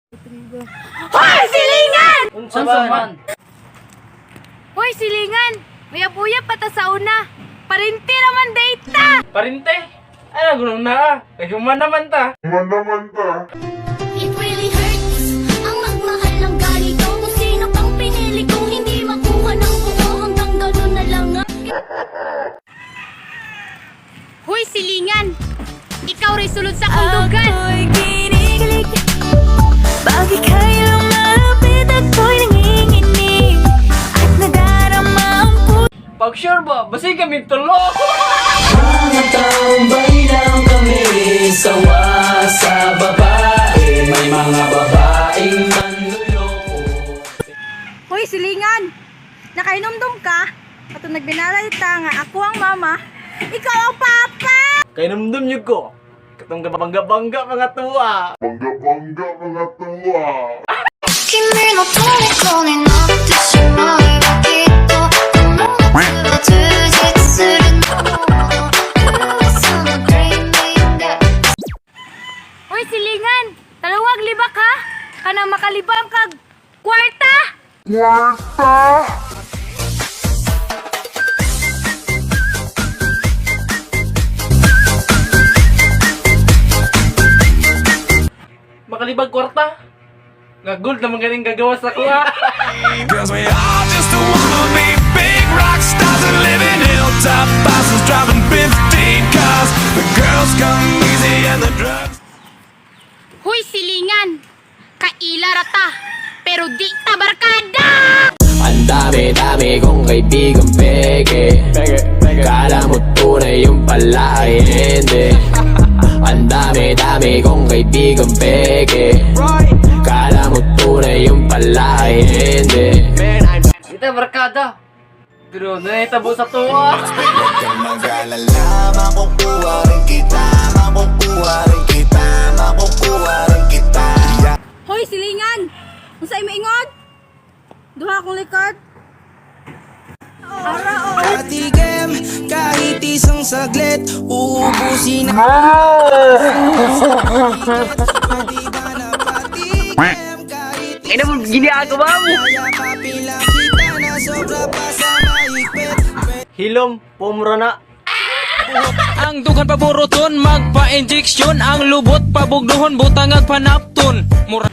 Hoy, silingan! Unsa man? Hoy, silingan! Uyab-uyab pa ta sa una. Parinti naman data! Parinte? Ay, gulong na ah. Naghuman naman ta. It really hurts ang magmahal ng ganito. Kung sino pang pinili kong hindi makuha ng buo. Hanggang ganun na lang ang Hoy, silingan! Ikaw rin sulod sa kundugan! Ako'y kinikilig. Bakit kayo lumalapit? Ako'y nanginginig at nadarama ang puso. Pag sure ba, basi kami tulo. Mga tambay lang kami, sawa sa babae. May mga babaeng manluloko. Hoy, silingan! Nakainomdom ka? Ato nagbinalay ta nga ako ang mama, ikaw ang papa! Kay namdam niyo ko. Katong bangga-bangga mga tuwa. 君の虜になってしまえばきっとこの夏は充実するの噂の dreaming that Hoy, silingan! Talawag libak ha! Kanang makalibang kag kwarta! Makalibag kwarta. Nga gold naman ganing gagawa sa kuha. 'Cause we all just wanna be big rock stars and live in hilltop houses driving 15 cars. The girls come easy and the drugs. Hoy, silingan! Kaila rata, pero di ta barkada! Ang dami-dami kong kaibigang peke. Kala mo tunay yung pala ay hindi. Ang dami-dami kong kaibigang peke. Kala mo tunay yung pala ay hindi. Ita barkada. Pero naitabo sa tuwa. Huwag kang mag-alala, makukuha rin kita, makukuha rin kita, makukuha rin kita. Hoy, silingan! Unsa imo ingon? Duha akong likod. Ara o. Patikim, kahit isang saglit, uubusin na. Pwede ba na patikim, kahit Ina mo ginagawa mo. Yakapin lang kita na sobra pa sa mahigpit. Hilom, pumro na. Ang dugan paburuton, magpa-injection. Ang lubot pabugduhon, butang ag panapton. Mura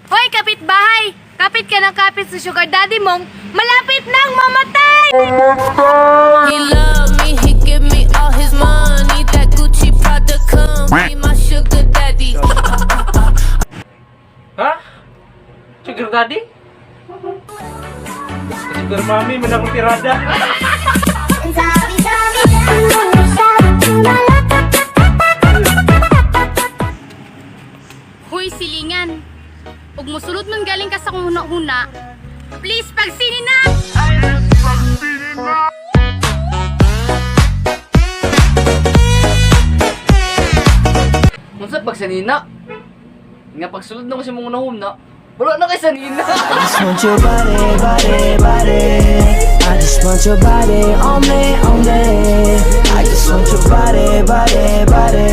Hoy, kapitbahay! Kapit ka ng kapit sa sugar daddy mong malapit nang mamatay! He love me, he give me all his money. That Gucci Prada come be my sugar daddy. Ha? Sugar daddy? Sugar mommy, man akong tirada. Hoy, silingan! Ug musulod man galing ka sa kong huna-huna, please pagsini na! Unsa pag sanina? Nga pagsulod na ko sa mga nahum na, wala na kay sanina. I just want your body, body, body. I just want your body on me, on me. I just want your body, body, body.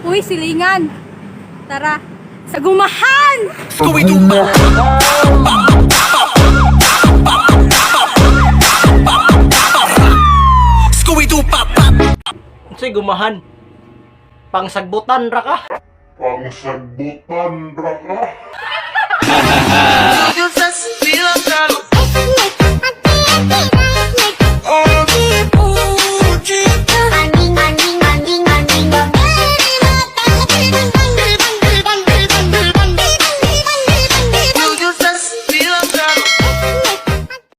Uy, silingan! Tara, sa gumahan! Unsay gumahan? Pangsagbutan ra ka. Pangsagbutan ra ka.